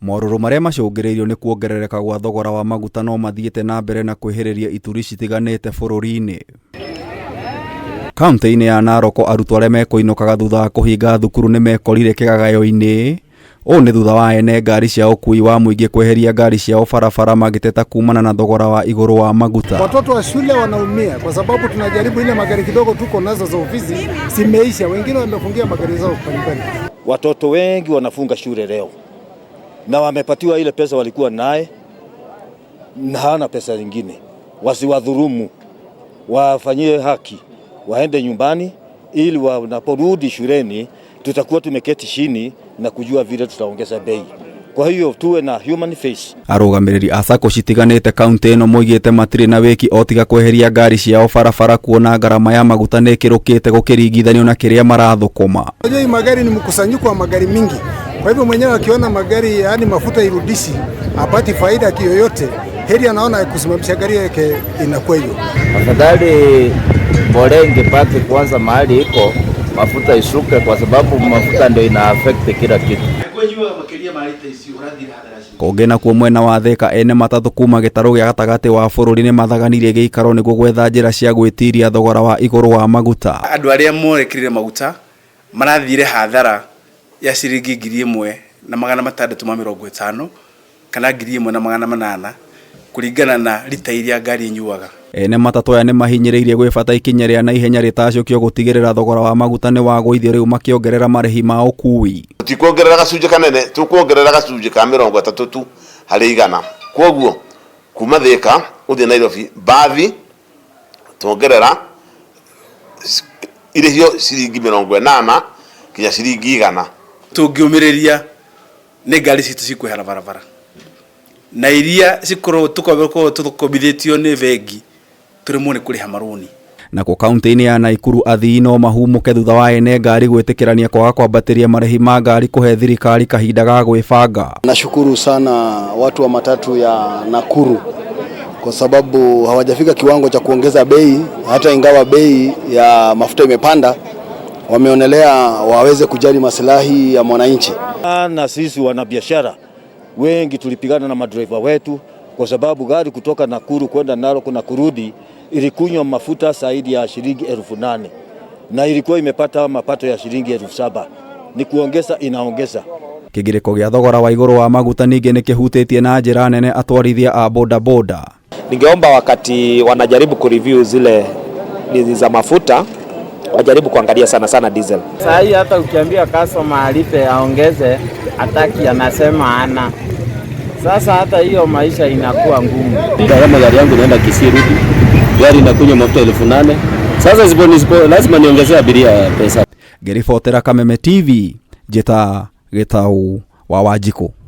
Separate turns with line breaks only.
Morũrũ marĩa macũngĩrĩirio nĩ kuongerereka gwa thogora wa maguta no mathiĩte na mbere na kwĩhĩrĩria ituri citiganĩte bũrũri-inĩ. Kaunti-inĩ ya Narok arutwo arĩa mekũinũkaga thutha wa kũhinga thukuru nĩ mekorire kĩgagayo-inĩ. Ũũ nĩ thutha wa ene ngari cia ũkuui wa mũingĩ kweheria ngari ciao barabara magĩteta kumana na thogora wa igũrũ wa maguta.
Watoto wa shule wanaumia kwa sababu tunajaribu ile magari kidogo tuko nazo za ofisi zimeisha, wengine wamefungia magari zao nyumbani.
Watoto wengi wanafunga shule leo na wamepatiwa ile pesa walikuwa naye na hawana pesa nyingine. Wasiwadhurumu, wafanyie haki, waende nyumbani ili wanaporudi shuleni tutakuwa tumeketi chini na kujua vile tutaongeza bei. Kwa hiyo tuwe na human face.
Arũgamĩrĩri a sacco citiganĩte kaunti ĩno moigĩte matirĩ na wĩki o tiga kweheria ngari ciao barabara kuona ngarama ya maguta nĩ ĩkĩrũkĩte gũkĩringithanio na kĩrĩa marathũkũma.
Unajua hii magari ni mkusanyiko wa magari mingi, kwa hivyo mwenyewe akiona magari yaani mafuta irudishi apati faida kiyoyote, heri anaona kusimamisha gari yake inakuwa hiyo.
Afadhali mbolea ingebaki kwanza mahali iko mafuta ishuke, kwa sababu mafuta ndio ina affect kila kitu.
Kũngĩ nakuo mwena wa Thika ene matatũ kuma gĩtarũ gĩa gatagatĩ wa bũrũri nĩ mathaganirie gĩikaro nĩguo gwetha njĩra cia gwĩtiria thogora wa igũrũ wa maguta.
Andũ arĩa morekire maguta marathire hathara ya ciringi 1650 kana 1800 kũringana na rita iria ngari ĩnyuaga.
Ene matatũ aya nĩ mahinyĩrĩirie gwĩ ikinya rĩa naihenya rĩtacũkio gũtigĩrĩra thogora wa maguta nĩ wagũithio rĩu makĩongerera marĩhi ma ũkui.
Tikuongerera gacunjĩ kanene, tukuongerera gacunjĩ ka 30 tu harĩ igana. Koguo kuma Thika uthie Nairobi mbathi tuongerera irĩhio ciringi 80 kinya ciringi 100.
Tũngĩũmĩrĩria nĩ ngari citũ cikwehera barabara na iria cikorwo tũkorwo tũkombithĩtio nĩ bengi tũremwo nĩ kũrĩha marũni.
Nakuo kaunti-inĩ ya Naikuru athii no mahumũke thutha wa ene ngari gwĩtĩkĩrania kwaga kwambatĩria marĩhi ma ngari kũhe thirikari kahinda ga gwĩbanga.
Nashukuru sana watu wa matatu ya Nakuru kwa sababu hawajafika kiwango cha kuongeza bei, hata ingawa bei ya mafuta imepanda, wameonelea waweze kujali maslahi ya mwananchi.
Na sisi wanabiashara wengi tulipigana na madriver wetu kwa sababu gari kutoka Nakuru kwenda Narok na kurudi ilikunywa mafuta zaidi ya shilingi 8,000 na ilikuwa imepata mapato ya shilingi 7,000. Ni kuongeza inaongeza.
Kĩgirĩko gĩa thogora wa igũrũ wa maguta ningĩ nĩ kĩhutĩtie na njĩra nene atwarithia a bodaboda.
Ningeomba wakati wanajaribu kureview zile za mafuta wajaribu kuangalia sana sana diesel.
Saa hii hata ukiambia customer alipe aongeze, hataki, anasema ana. Sasa hata hiyo maisha inakuwa ngumu.
Kama gari yangu inaenda Kisii rudi, gari inakunywa mafuta 8,000. Sasa sipo lazima niongezee abiria pesa.
Ngĩribotera Kameme TV, njĩta Gĩtau wa Wanjikũ.